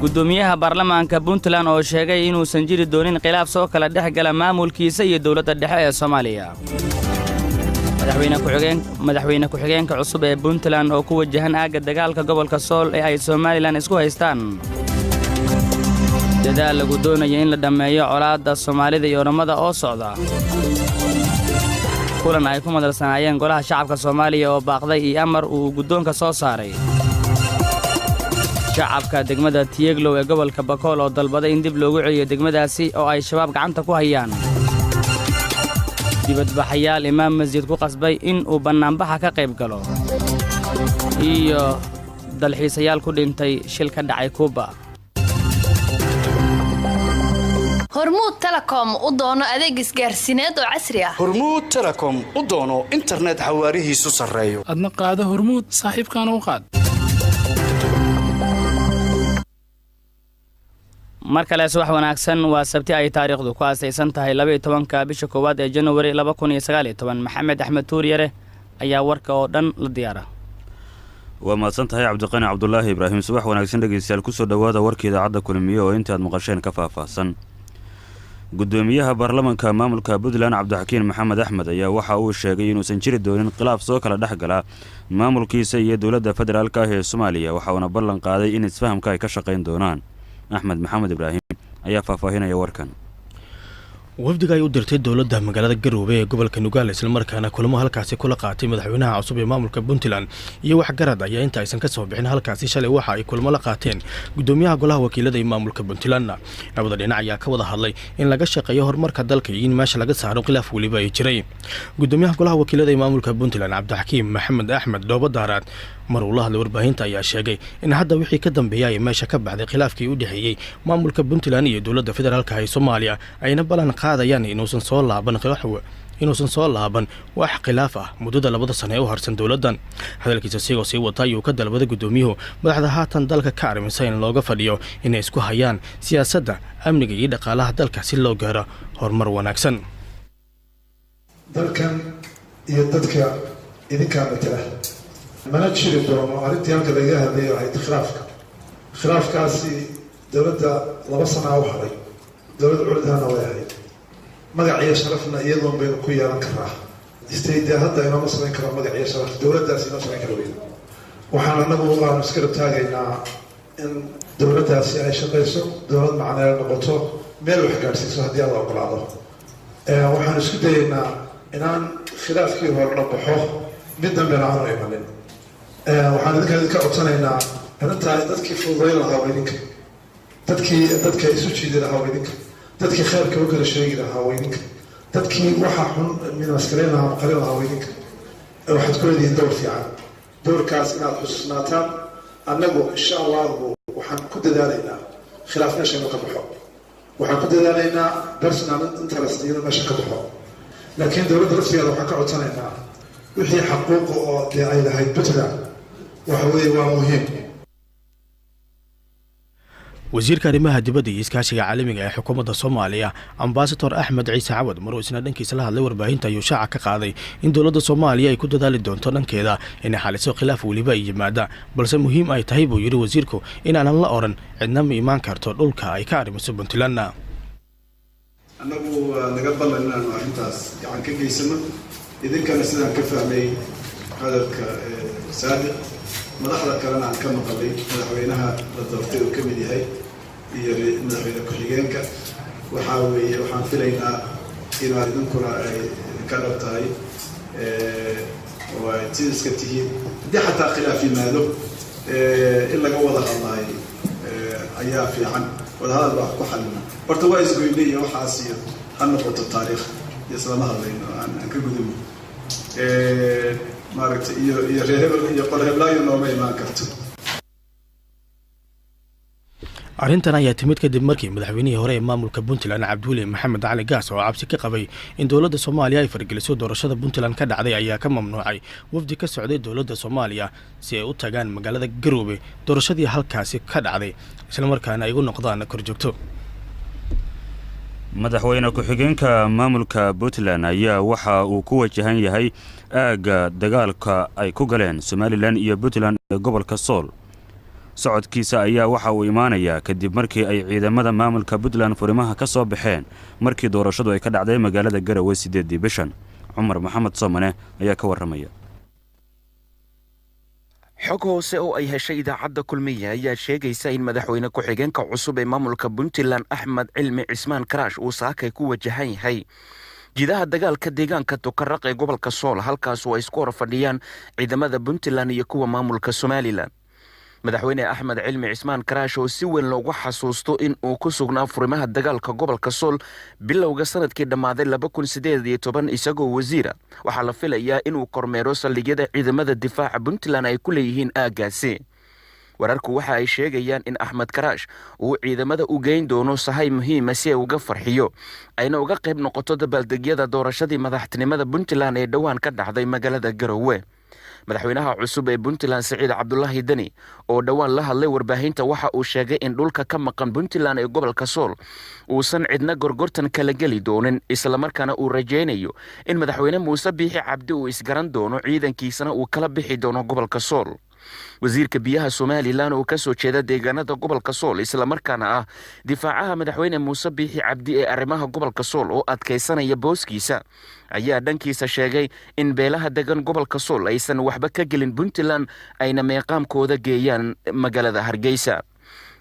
Guddoomiyaha baarlamaanka Puntland oo sheegay inuusan jiri doonin khilaaf soo kala dhex gala maamulkiisa iyo dowladda dhexe ee Soomaaliya. Madaxweyne ku-xigeenka cusub ee Puntland oo ku wajahan aagga dagaalka gobolka Sool ee ay Somalilan isku haystaan. Dadaal lagu doonaya in la dhammeeyo colaadda Soomaalida iyo Oromada oo socda. Kulan ay ku madalsanaayeen golaha shacabka Soomaaliya oo baaqday iyo amar uu guddoonka soo saaray. Shacabka degmada Tiyeglow ee gobolka Bakool oo dalbaday in dib loogu celiyo degmadaasi oo ay Shabaab gacanta ku hayaan. Dibadbaxayaal imaam masjid ku qasbay in uu bannaanbaxa ka qayb galo. Iyo dalxiisayaal ku dhintay shil ka dhacay Kuuba. Hormuud Telecom u doono adeeg isgaarsiineed oo casri ah. Hormuud Telecom u doono internet xawaarihiisu sarreeyo. Adna qaado Hormuud, saaxiibkaana u qaad. Mar kale subax wanaagsan. Waa Sabti ay taariikhdu ku aasaysan tahay 12-ka bisha koowaad ee Januari 2019. Maxamed Axmed Tuuryare ayaa warka oo dhan la diyaara. Waa mahadsan tahay, Cabdiqani Cabdulaahi Ibraahim. Subax wanaagsan dhegeystayaal, kusoo dhowaada warka idaacadda Kulmiye oo intaad maqasheen ka faahfaahsan. Guddoomiyaha baarlamanka maamulka Puntland Cabdixakiin Maxamed Axmed ayaa waxa uu sheegay inuusan jiri doonin khilaaf soo kala dhex gala maamulkiisa iyo dowladda federaalka ah ee Soomaaliya, waxa uuna ballan qaaday in isfahamka ay ka shaqayn doonaan. Axmed Maxamed Ibraahim ayaa faahfaahinaya warkan. Wafdiga ay u dirtay dowladda magaalada Garoobe ee gobolka Nugaal, islamarkaana kulamo halkaasi kula qaatay madaxweynaha cusub ee maamulka Puntland iyo waxgarad, ayaa inta aysan kasoo bixin halkaasi shalay waxa ay kulamo la qaateen gudoomiyaha golaha wakiilada ee maamulka Puntland. Labada dhinac ayaa ka wada hadlay in laga shaqeeyo horumarka dalka iyo in meesha laga saaro khilaaf weliba ay jiray. Gudoomiyaha golaha wakiilada ee maamulka Puntland Cabdixakiim Maxamed Axmed Dhoobo Daaraad mar uu la hadlay warbaahinta ayaa sheegay in hadda wixii ka dambeeya ay meesha ka baxday khilaafkii u dhexeeyey maamulka Puntland iyo dowladda federaalka ee Soomaaliya, ayna ballan qaadayaan inuusan soo laaban wax khilaaf ah muddada 2da sano ee u harsan dowladdan. Hadalkiisa sigoo sii wata ayuu ka dalbaday guddoomiyuhu madaxda haatan dalka ka arrimisa in looga fadhiyo inay isku hayaan siyaasadda, amniga iyo dhaqaalaha dalka si loo gaaro horumar wanaagsan. Dalkan iyo dadka idinkaa matala, mana jiri doono arrintii halka laga hadlayo ahayd khilaafka. Khilaafkaasi dowladda 2 sanaa u hadhay, dowlad culadhana way ahayd, magac iyo sharafna iyadoon baynu ku yeelan karaa. State hadda inooma samayn karo magac iyo sharaf, dowladdaasi inoo samayn kara weyda. Waxaan anagu aanu iska rabtaagaynaa in dowladdaasi ay shaqayso, dowlad macneel noqoto, meel wax gaadhsiiso haddii Alla ogolaado. Waxaan isku dayaynaa inaan khilaafkii horena baxo, mid dambena aanu imanin. Waxaan idinka codsanaynaa arrintaa dadkii fududayn lahaa waa idinka, dadkii dadka isu jiidi lahaa waa idinka, dadkii khayrka u kala sheegi lahaa waa idinka, dadkii waxa xun minaskarayn lahaa maqarin lahaa waa idinka. Waxaad ku leedihiin dowr fiican, dowrkaas inaad xusuusnaataan. Annagu insha Allahu waxaan ku dadaalaynaa khilaaf meesha inuu ka baxo, waxaan ku dadaalaynaa personal interest inuu meesha ka baxo, laakiin dowladda laftigeeda waxaan ka codsanaynaa wixii xaquuqa oo dee ay lahayd Puntland waxa weeye waa muhiim. Wasiirka arrimaha dibadda iyo iskaashiga caalamiga ee xukuumadda Soomaaliya, Ambasador Axmed Ciise Cawad, maruu isna dhankiisa la hadlay warbaahinta ayuu shaaca ka qaaday in dowladda Soomaaliya ay ku dadaali doonto dhankeeda inay xaliso khilaaf weliba ay yimaada, balse muhiim ay tahay buu yidhi wasiirku inaanan la odhan cidna ma imaan karto dhulka ay ka arrimiso Puntlandna. Annagu waa naga ballan inaanu arrintaas gacan ka geysano. Idinkana sidaan ka fahmay hadalka Saadiq, madaxda kalena aan ka maqalay, madaxweynaha la doortay uu ka mid yahay iyo madaxweyne ku-xigeenka, waxaa weeye waxaan filaynaa inaad idinkuna ay idinka dhab tahay oo ay sidiiska tihiin. Haddii xataa khilaaf yimaado, in laga wada hadlaayo ayaa fiican. Wadahadal baa ku xalina. Horta waa isgoynay iyo waxaas iyo ha noqoto taariikh iyo islama hadlayno, aan ka gudubno maaragtay iyo reer hebel iyo qol heblaayo nooma imaan karto. Arrintan ayaa timid kadib markii madaxweynihii hore ee maamulka Puntland Cabdiweli Maxamed Cali Gaas oo cabsi ka qabay in dowladda Soomaaliya ay fargeliso doorashada Puntland ka dhacday ayaa ka mamnuucay wafdi ka socday dowladda Soomaaliya si ay u tagaan magaalada Garoobe doorashadii halkaasi ka dhacday, islamarkaana ay u noqdaan korjoogto. Madaxweyne ku-xigeenka maamulka Puntland ayaa waxa uu ku wajahan yahay aagga dagaalka ay ku galeen Somalilan iyo Puntland ee gobolka Sool. Socodkiisa ayaa waxa uu imaanayaa kadib markii ay ciidamada maamulka Puntland furimaha ka soo baxeen markii doorashadu ay ka dhacday magaalada Garowe 8dii bishan. Cumar Maxamed Soomane ayaa ka warramaya. Xog hoose oo ay heshay idaacadda Kulmiye ayaa sheegaysa in madaxweyne ku-xigeenka cusub ee maamulka Puntland Axmed Cilmi Cismaan Karaash uu saakay ku wajahan yahay jidaha dagaalka deegaanka Tukaraq ee gobolka Sool, halkaasoo ay isku hor fadhiyaan ciidamada Puntland iyo kuwa maamulka Somalilan. Madaxweyne Axmed Cilmi Cismaan Karaash oo si weyn loogu xasuusto in uu ku sugnaa furimaha dagaalka gobolka Sool bilowga sanadkii dhammaaday 2018 isagoo wasiira, waxaa la filayaa inuu kormeero saldhigyada ciidamada difaaca Puntland ay ku leeyihiin aaggaasi. Wararku waxa ay sheegayaan in Axmed Karaash uu ciidamada u geyn doono sahay muhiima si ay uga farxiyo ayna uga qayb noqoto dabaaldegyada doorashadii madaxtinimada Puntland ee dhowaan ka dhacday magaalada Garowe. Madaxweynaha cusub ee Puntland Siciid Cabdulaahi Deni oo dhowaan la hadlay warbaahinta waxa uu sheegay in dhulka ka maqan Puntland ee gobolka Sool uusan cidna gorgortan kala geli doonin, islamarkaana uu rajaynayo in madaxweyne Muuse Biixi Cabdi uu isgaran doono, ciidankiisana uu kala bixi doono gobolka Sool. Wasiirka biyaha Somalilan oo kasoo jeeda deegaanada gobolka Sool islamarkaana ah difaacaha madaxweyne Muuse Biixi Cabdi ee arrimaha gobolka Sool oo adkaysanaya booskiisa ayaa dhankiisa sheegay in beelaha degan gobolka Sool aysan waxba ka gelin Puntland ayna meeqaamkooda geeyaan magaalada Hargeysa.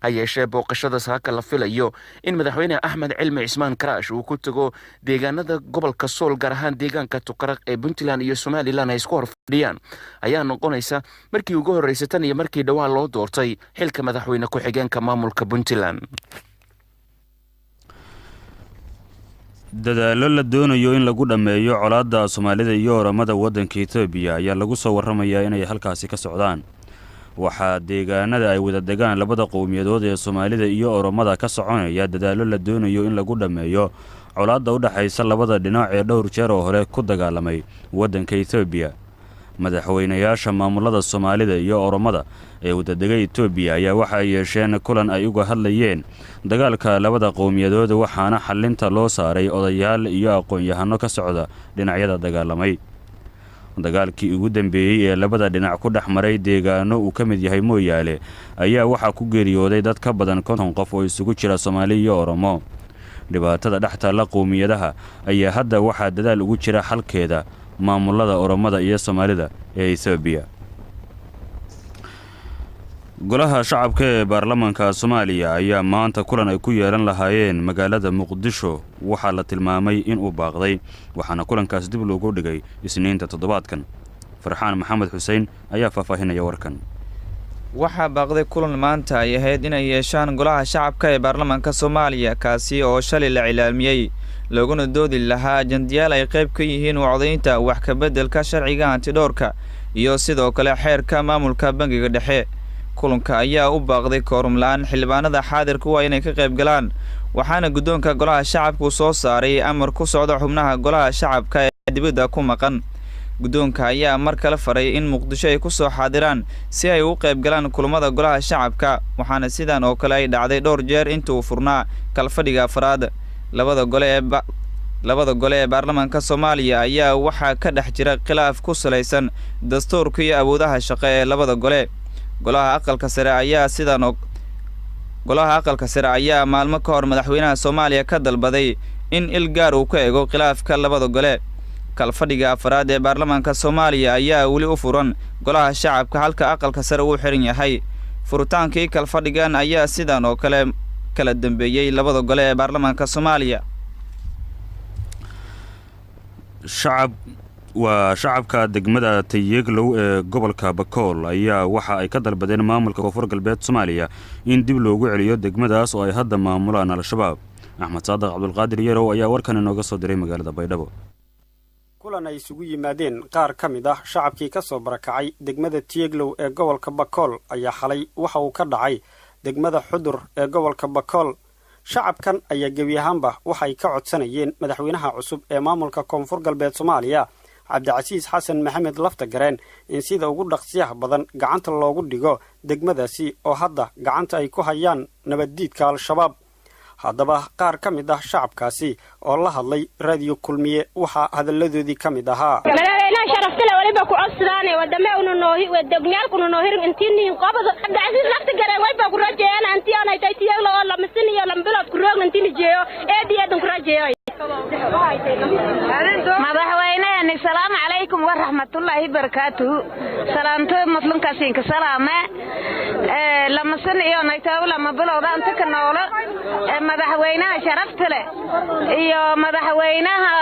Ha yeeshee booqashada saaka la filayo in madaxweyne Axmed Cilmi Cismaan Karaash uu ku tago deegaanada gobolka Sool, gaar ahaan deegaanka Tukaraq ee Puntland iyo Somalilan ay isku hor fadhiyaan, ayaa noqonaysa markii ugu horreysay tan iyo markii dhowaan loo doortay xilka madaxweyne ku-xigeenka maamulka Puntland. Dadaallo la doonayo in lagu dhammeeyo colaadda Soomaalida iyo Oramada waddanka Etoobiya ayaa lagu soo warramayaa inay halkaasi ka socdaan. Waxaa deegaanada ay wada degaan labada qowmiyadood ee Soomaalida iyo Oromada ka soconaya dadaallo la doonayo in lagu dhammeeyo colaadda u dhexaysa labada dhinac ee dhowr jeer oo hore ku dagaalamay waddanka Etoobiya. Madaxweynayaasha maamulada Soomaalida iyo Oromada ee wadadega Etoobiya ayaa waxa ay yeesheen kulan ay uga hadlayeen dagaalka labada qowmiyadood, waxaana xallinta loo saaray odayaal iyo aqoon-yahano ka socda dhinacyada dagaalamay. Dagaalkii ugu dambeeyey ee labada dhinac ku dhex maray deegaano uu ka mid yahay Mooyaale ayaa waxaa ku geeriyooday dad ka badan 50 qof oo isugu jira Soomaali iyo Oromo. Dhibaatada dhex taalla qowmiyadaha ayaa hadda waxaa dadaal ugu jira xalkeeda maamulada Oromada iyo Soomaalida ee Etoobiya. Golaha shacabka ee baarlamaanka Soomaaliya ayaa maanta kulan ay ku yeelan lahaayeen magaalada Muqdisho waxaa la tilmaamay inuu baaqday, waxaana kulankaas dib loogu dhigay Isniinta toddobaadkan. Farxaan Maxamed Xuseen ayaa faahfaahinaya warkan. Waxaa baaqday kulan maanta ay ahayd inay yeeshaan golaha shacabka ee baarlamaanka Soomaaliya, kaasi oo shalay la cilaamiyey looguna doodi lahaa ajandayaal ay qayb ka yihiin wacdaynta wax ka beddelka sharciga hantidhowrka iyo sidoo kale xeerka maamulka bangiga dhexe. Kulanka ayaa u baaqday koorum la-aan xildhibaanada xaadirku waa inay ka qayb galaan, waxaana guddoonka golaha shacabku soo saaray amar ku socda xubnaha golaha shacabka ee dibadda ku maqan. Guddoonka ayaa mar kale faray in Muqdisho ay ku soo xaadiraan si ay u qayb galaan kulamada golaha shacabka, waxaana sidan oo kale ay dhacday dhowr jeer inta uu furnaa kalfadhiga afraad. Labada gole ee baarlamaanka Soomaaliya ayaa waxaa ka dhex jira khilaaf ku salaysan dastuurka iyo awoodaha shaqo ee labada gole. Golaha aqalka sare ayaa sidan oo golaha aqalka sare ayaa maalmo ka hor madaxweynaha Soomaaliya ka dalbaday in il gaar uu ka eego khilaafka labada gole. Kalfadhiga afraad ee baarlamaanka Soomaaliya ayaa weli u furan golaha shacabka, halka aqalka sare uu xiran yahay. Furitaankii kalfadhigan ayaa sidan oo kale kala dambeeyey labada gole ee baarlamaanka Soomaaliya. Shacab waa shacabka degmada Tayeglow ee gobolka Bakool ayaa waxa ay ka dalbadeen maamulka Koonfur Galbeed Soomaaliya in dib loogu celiyo degmadaas oo ay hadda maamulaan Al-Shabaab. Axmed Saadiq Cabdulqaadir Yarow ayaa warkan inooga soo diray magaalada Baydhabo. Kulan ay isugu yimaadeen qaar ka mid ah shacabkii ka soo barakacay degmada Tiyeglow ee gobolka Bakool ayaa xalay waxa uu ka dhacay degmada Xudur ee gobolka Bakool. Shacabkan ayaa gebi ahaanba waxay ka codsanayeen madaxweynaha cusub ee maamulka Koonfur Galbeed Soomaaliya Cabdicasiis Xasan Maxamed Laftagareen in sida ugu dhaqsiyaha badan gacanta loogu dhigo degmadaasi oo hadda gacanta ay ku hayaan nabaddiidka Al-Shabaab. Haddaba qaar ka mid ah shacabkaasi oo la hadlay Raadiyo Kulmiye waxaa hadalladoodii ka mid ahaa. Madaxweynaha Madaxweynaha sharaftale waliba ku codsadaan wadame unu noohi wadagnyaalkunu noohirin intiiniin qobada Cabdicasiis lafta gareen wayba ku rajeeyaan antii aanay tay Tiyeglow oo lamasin iyo lambilood ku roogna intiini jeeyo eedi eedan ku rajeeyo. Madaxweyneeni salaamu calaykum waraxmatullaahi barakaatuhu. Salaamto muslimkaasiinka salaame lamasin iyo naytaaw lama bilowda anta ka noolo. Madaxweynaha sharafta leh iyo madaxweynaha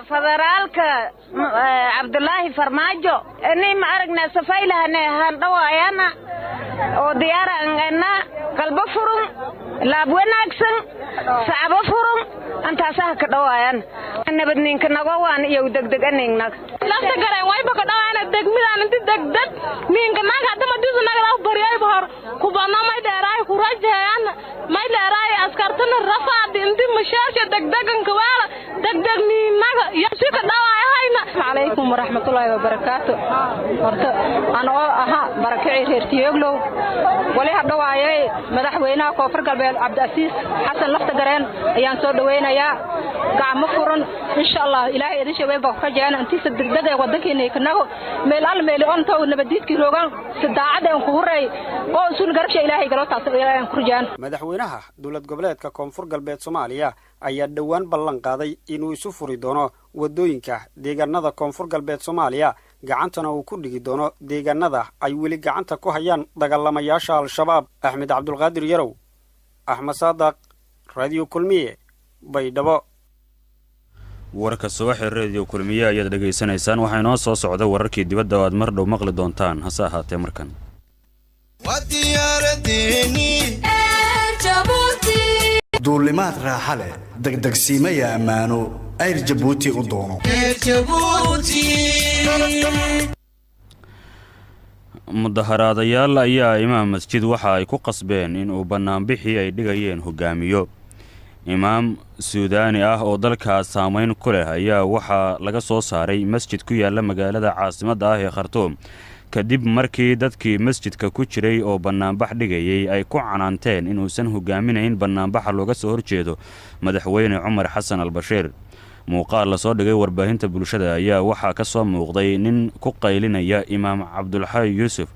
federaalka Cabdulaahi Farmaajo ni ma aragnaa safaylahane handhawaayana oo diyaarangana qalbo furun, laab wanaagsan, sacbo furun antaasaha ka dhawaayan nabadninka nago waan iyo degdeg aningnag. Lafta gareen wayba ka dhawaana degmidaan inti degdeg ninka naga hadda madiisu nagada bariyay hor kubana may dheeraay ku rajayaan may dheeraay askartana rafaad inti mashaasha degdegan kawaala degdeg ninnaga yasi ka dhawaayayna. Calaykum waraxmatullaahi wabarakaatu. Horta anoo ahaa barakacii reer Tiyeglow wali hadhawaayay madaxweynaha Koonfur Galbeed Cabdiasiis Xasan Lafta Gareen ayaan soo dhaweynayaa gacmo furan insha Allah. Ilaahay idin sheegay baa ka jeena intiisa degdeg ee wadankeena kanago meel al meel onta nabadiidkii roogan si daacad aan ku huray oo sun garabsha Ilaahay galo taas Ilaahay aan ku rajaan. Madaxweynaha dowlad goboleedka Koonfur Galbeed Soomaaliya ayaa dhowaan ballan qaaday inuu isu furi doono waddooyinka deegaanada Koonfur Galbeed Soomaaliya, gacantana uu ku dhigi doono deegaanada ay weli gacanta ku hayaan dagaalamayaasha Al-Shabaab. Axmed Cabdulqaadir Yarow, Axmed Saadaq, Radio Kulmiye, Baydhabo. Warka subaxee Reediyo Kulmiye ayaad dhegaysanaysaan. Waxaa inoo soo socda wararkii dibadda oo aad mar dhow maqli doontaan, hase ahaatee markan. Duulimaad raaxa leh, degdegsiimaya ammaano, Ayr Jabuuti u doono. Mudaharaadayaal ayaa imaam masjid waxa ay ku qasbeen inuu bannaanbixii ay dhigayeen hogaamiyo. Imaam Suudaani ah oo dalkaas saamayn ku leh ayaa waxaa laga soo saaray masjid ku yaala magaalada caasimadda ah ee Khartuum, kadib markii dadkii masjidka ku jiray oo bannaanbax dhigayay ay ku canaanteen inuusan hogaaminayn bannaanbaxa looga soo horjeedo madaxweyne Cumar Xasan al Bashiir. Muuqaal lasoo dhigay warbaahinta bulshada ayaa waxaa ka soo muuqday nin ku qaylinaya imaam Cabdulxay Yuusuf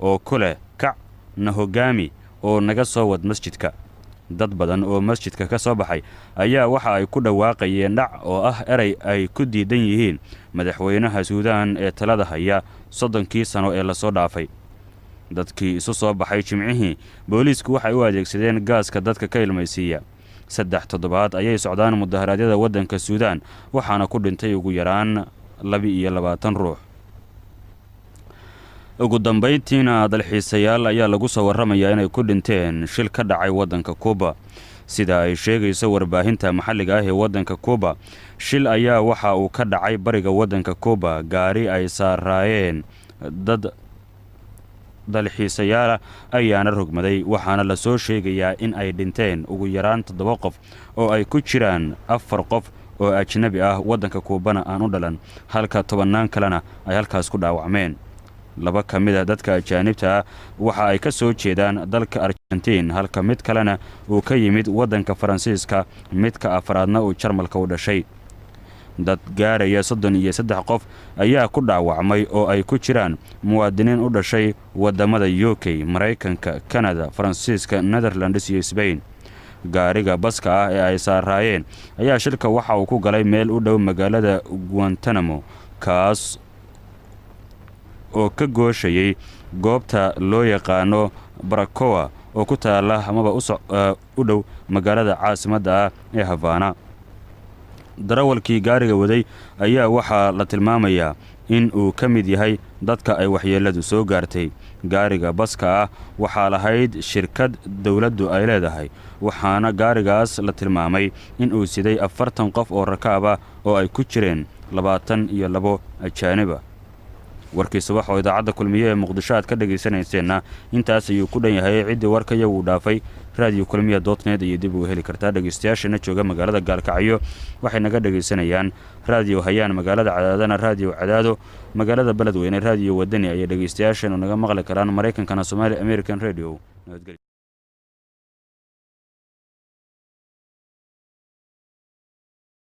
oo ku leh kac na hogaami oo naga soo wad masjidka. Dad badan oo masjidka ka soo baxay ayaa waxa ay ku dhawaaqayeen dhac, oo ah erey ay ku diidan yihiin madaxweynaha Suudaan ee talada haya 30kii sano ee lasoo dhaafay. Dadkii isu soo baxay Jimcihii, booliisku waxay u adeegsadeen gaaska dadka ka ilmaysiiya. 3 toddobaad ayay socdaan mudaharaadyada waddanka Suudaan, waxaana ku dhintay ugu yaraan 22 ruux. Ugu dambayntiina, dalxiisayaal ayaa lagu soo warramayaa inay ku dhinteen shil ka dhacay waddanka Kuuba. Sida ay sheegayso warbaahinta maxalliga ah ee waddanka Kuuba, shil ayaa waxa uu ka dhacay bariga waddanka Kuuba. Gaari ay saaraayeen dad dalxiisayaala ayaana rogmaday, waxaana lasoo sheegayaa in ay dhinteen ugu yaraan 7 qof oo ay ku jiraan 4 qof oo ajnabi ah, waddanka Kuubana aan u dhalan, halka tobannaan kalena ay halkaas ku dhaawacmeen. 2 ka mid a dadka ajaanibta ah waxa ay ka soo jeedaan dalka Argentiin, halka mid kalena uu ka yimid waddanka Faransiiska, midka afraadna uu Jarmalka u dhashay. Dad gaaraya 33 qof ayaa ku dhaawacmay oo ay ku jiraan muwaadiniin u dhashay waddamada UK, Maraykanka, Kanada, Faransiiska, Netherlands iyo Sbain. Gaariga baska ah ee ay saaraayeen ayaa shilka waxa uu ku galay meel u dhow magaalada Guantanamo, kaas oo ka gooshayay goobta loo yaqaano Baracoa oo ku taala amaba u dhow magaalada caasimadda ah ee Havana. Darawalkii gaariga waday ayaa waxaa la tilmaamayaa in uu ka mid yahay dadka ay waxyeeladu soo gaartay. Gaariga baska ah waxaa lahayd shirkad dowladdu ay leedahay, waxaana gaarigaas la tilmaamay in uu siday 40 qof oo rakaab ah oo ay ku jireen 22 ajaaniba. Warkii subax oo idaacadda Kulmiye ee Muqdisho aad ka dhegaysanayseena intaas ayuu ku dhan yahay. Ciddii warka iyagu dhaafay, Radio Kulmiya dot net iyo dib uga heli kartaa. Dhegaystayaashana jooga magaalada Gaalkacyo waxay naga dhegaysanayaan Raadiyo Hayaan, magaalada Cadaadana Raadiyo Cadaado, magaalada Beledweyne Raadiyo Wadani ayay dhegaystayaashanu naga maqli karaan, Maraykankana Somaali American Radio. Nabadgelyo.